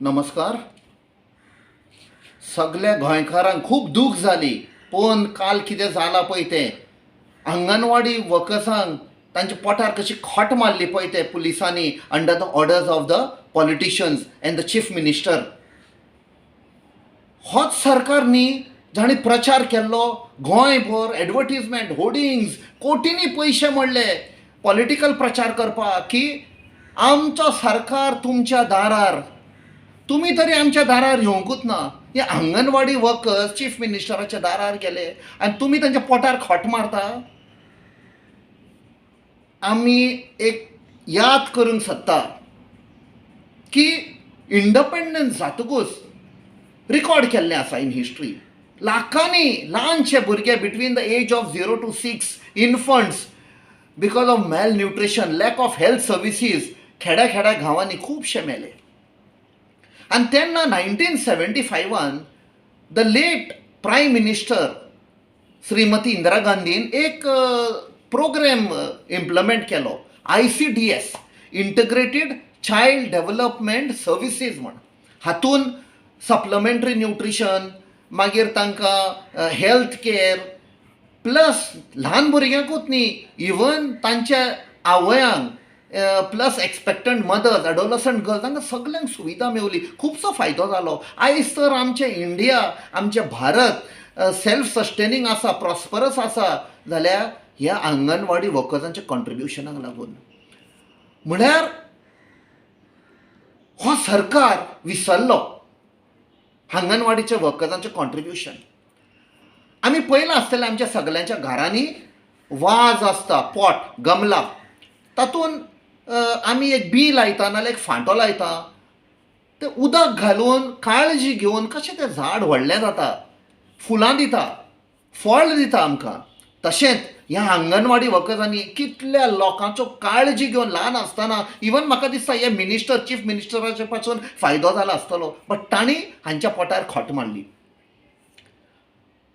नमस्कार. सगल्या गोंयकारांक खूब दूख जाली पळोवन काल कितें जालां पळय तें. अंगणवाडी वर्कर्सांक तांच्या पोटार कशी खोट मारली पळय ते पुलिसांनी under the orders of the politicians and the chief minister. होच सरकार न्ही जाणें प्रचार केल्लो गोंयभर, एडवर्टीजमेंट, होर्डिंग्स, कोटींनी पयशे मोडले पॉलिटिकल प्रचार करपाक की आमचो सरकार तुमच्या दारार. तुमी तरी आमच्या दारार येवंकूच ना. हे अंगणवाडी वर्कर्स चीफ मिनिस्टराच्या दारार गेले आनी तुमी तांच्या पोटार खोट मारता. आमी एक याद करूंक सोदता की इंडपेंडन्स जातकूच रिकॉर्ड केल्लें आसा इन हिस्ट्री, लाखांनी ल्हानशे भुरगे between the age of 0 to 6 infants, because of malnutrition, lack of health services, खेड्या खेड्या गांवांनी खुबशे मेले. आनी तेन्ना 1975न the late prime minister Shrimati Indira गांधीन एक प्रोग्रेम इम्प्लिमेंट केलो, ICDS, Integrated Child Development Services म्हण. हातून सप्लिमेंटरी न्युट्रिशन, मागीर तांकां हेल्थ केअर, प्लस ल्हान भुरग्यांकूच न्ही, इवन तांच्या आवयांक, plus expectant mothers, adolescent girls, तांकां सगल्यांक सुविधा मेवली. खुबसो फायदो जालो. आयज तर आमचें इंडिया, आमचें भारत सेल्फ सस्टेनींग आसा, प्रॉस्परस आसा जाल्यार ह्या अंगणवाडी वर्कर्सांच्या कॉन्ट्रिब्युशनाक लागून. म्हळ्यार हो सरकार विसरलो अंगणवाडीच्या वर्कर्सांचें कॉन्ट्रिब्युशन. आमी पळयलां आसतलें, आमच्या सगल्यांच्या घरांनी वाज आसता, पॉट, गमला. तातूंत आमी एक बी लायता नाल्यार एक फांटो लायता. तें उदक घालून, काळजी घेवन कशें तें झाड व्हडलें जाता, फुलां दिता, फळ दिता आमकां. तशेंच ह्या अंगणवाडी वर्कर्सांनी कितल्या लोकांचो काळजी घेवन ल्हान आसतना, इवन म्हाका दिसता हे मिनिस्टर, चीफ मिनिस्टराचे पासून फायदो जाला आसतलो, बट तांणी हांच्या पोटार खोट मारली.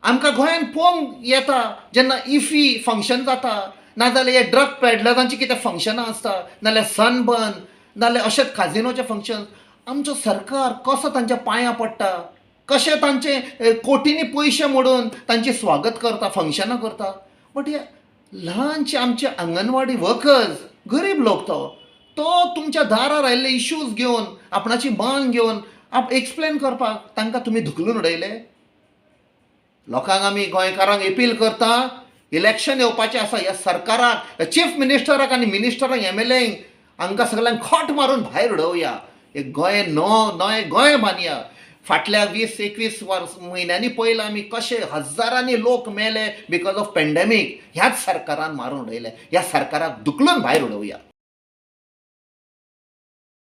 आमकां गोंयांत पळोवंक येता, जेन्ना इफी फंक्शन जाता, नाजाल्यार हे ड्रग पेडलरांचीं कितें फंक्शनां आसता, नाजाल्यार सनबर्न, नाजाल्यार अशेंच काजिनोचें फंक्शन, आमचो सरकार कसो तांच्या पांयां पडटा, कशें तांचे कोटींनी पयशे मोडून तांचें स्वागत करता, फंक्शनां करता. बट हे ल्हानशे आमचे अंगणवाडी वर्कर्स, गरीब लोक, तो तो तुमच्या दारार आयिल्ले इश्यूज घेवन, आपणाची मान घेवन आप एक्सप्लेन करपाक, तांकां तुमी धुकलून उडयले. लोकांक, आमी गोंयकारांक अपील करता, इलेक्शन येवपाचें आसा. ह्या सरकाराक, चीफ मिनिस्टराक आनी मिनिस्टरांक, एमएलएंक, हांकां सगल्यांक खोट मारून भायर उडोवया. एक गोंय नो नवें गोंय बांदया. फाटल्या 20-21 वर्स म्हयन्यांनी पळयलां आमी कशे हजारांनी लोक मेले because of pandemic. ह्याच सरकारान मारून उडयले. ह्या सरकाराक धुकलून भायर उडोवया.